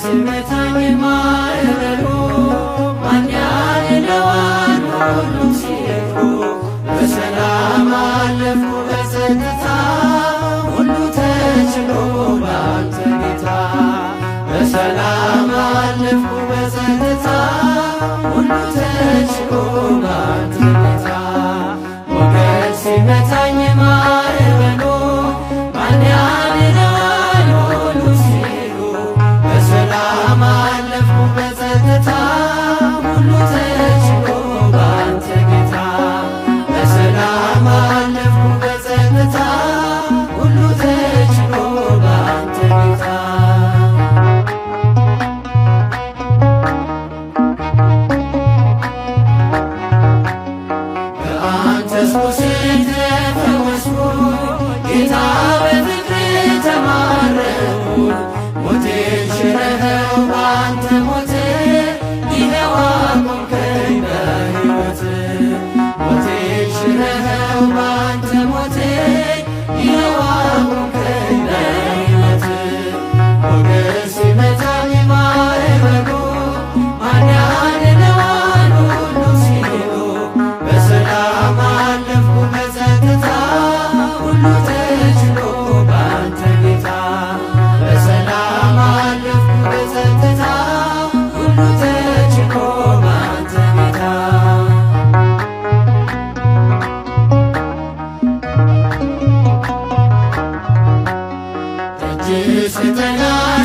ሲመታኝ ማዕበሉ ማን ያድነዋል ሁሉም ሲሉ፣ በሰላም አለፍኩ በጸጥታ፣ ሁሉ ተችሎ ባንተ ጌታ። በሰላም አለፍኩ በጸጥታ፣ ሁሉ ተችሎ ባንተ ጌታ። ሞገድ ሲመታኝ ማዕበሉ ማን ያድነዋል ሁሉ ሲሉ፣ በሰላም አለፍኩ በጸጥታ፣ ሁሉ ተችሎ ባንተ ጌታ። በሰላም አለፍኩ በጸጥታ፣ ሁሉ ተችሎ ባንተ ጌታ። በአንተ ቁስል ተፈወስኩ ጌታ፣ በፍቅር ተማረኩ። ሞቴን ሽረኸው በአንተ ሞት፣ ይኸው አቆምከኝ በሕይወት። ሞቴን ሽረኸው በአንተ ሞት፣ ይኸው አቆምከኝ በሕይወት። ሞገድ ሲመታኝ ማዕበሉ ማን ያድነዋል ሁሉ ሲሉ፣ በሰላም አለፍኩ በጸጥታ፣ ሁሉ ተችሎ ባንተ ጌታ። በሰላም አለፍኩ በጸጥታ፣ ሁሉ ተችሎ ባንተ ጌታ። ደጅ ስጠና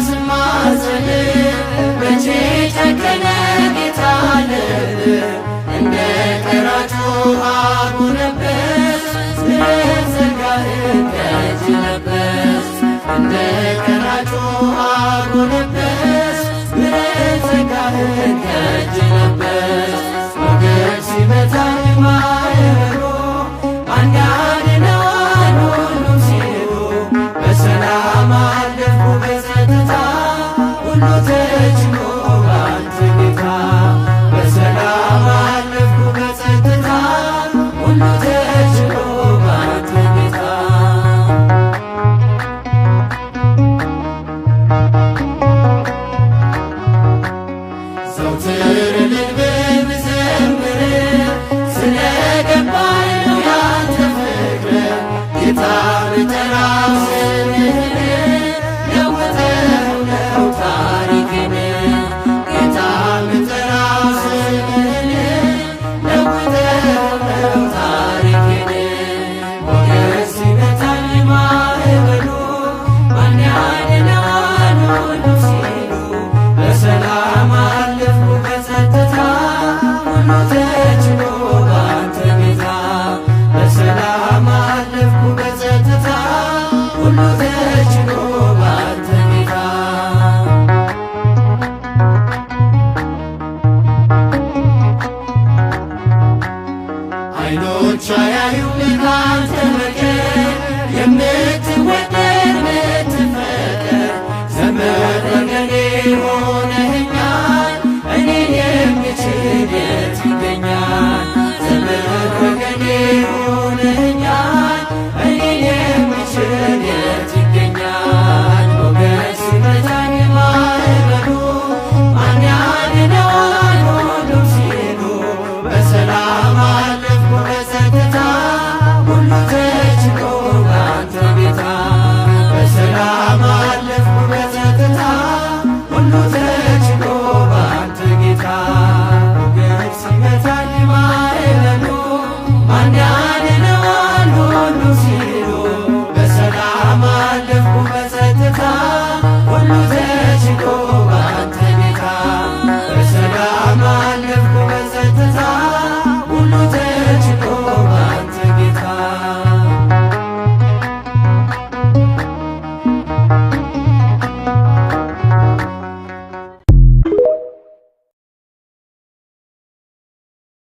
ስማጸን መቼ ጨከነ ጌታ ልብ? እንደ ቀራጩ አጎነበስ፣ ምሕረት ዘርጋህን ከእጅ ለበስ። እንደ ቀራጩ አጎነበስ፣ ምሕረት ዘርጋህን ከእጅ ለበስ። ሞገድ ሲመታኝ ማዕበሉ ማን ያድነዋል ሁሉም ሲሉ፣ በሰላም አለፍኩ በጸጥታ፣ ሁሉ ተችሎ ባንተ ጌታ። በሰላም አለፍኩ በጸጥታ፣ ሁሉ ተችሎ ባንተ ጌታ። ዘውትር እልል ብዘምር ስለገባኝ ነው ያንተ ፍቅር። ጌታ ብጠራው ስምህን ለውጠኸው ነው ታሪኬን። ጌታ ብጠራው ስምህን ለውጠኸው ነው ታሪኬን። ሞገድ ሲመታኝ ማዕበሉ ማን ያድነዋል ሁሉ ሲሉ፣ በሰላም አለፍኩ በጸጥታ፣ ሁሉ ተችሎ ባንተ ጌታ። በሰላም አለፍኩ በጸጥታ፣ ሁሉ ተችሎ ባንተ ጌታ። ዓይኖች አያዩም ካንተ በቀር፣ የምትወደድ የምትፈቀር፣ ዘመድ ወገኔ ሆነኸኛል፣ እኔን የሚችል የት ይገኛል? ዘመድ ወገኔ ሆነኸኛል፣ እኔን የሚችል የት ይገኛል? ሞገድ ሲመታኝ ማዕበሉ ማን ያድነዋል ሁሉም ሲሉ፣ በሰላም አለፍኩ በጸጥታ፣ ሁሉ ተችሎ ባንተ ጌታ። በሰላም አለፍኩ በጸጥታ፣ ሁሉ ተችሎ ባንተ ጌታ። ሞገድ ሲመታኝ ማዕበሉ ማን ያድነዋል ሁሉ ሲሉ፣ በሰላም አለፍኩ በጸጥታ፣ ሁሉ ተችሎ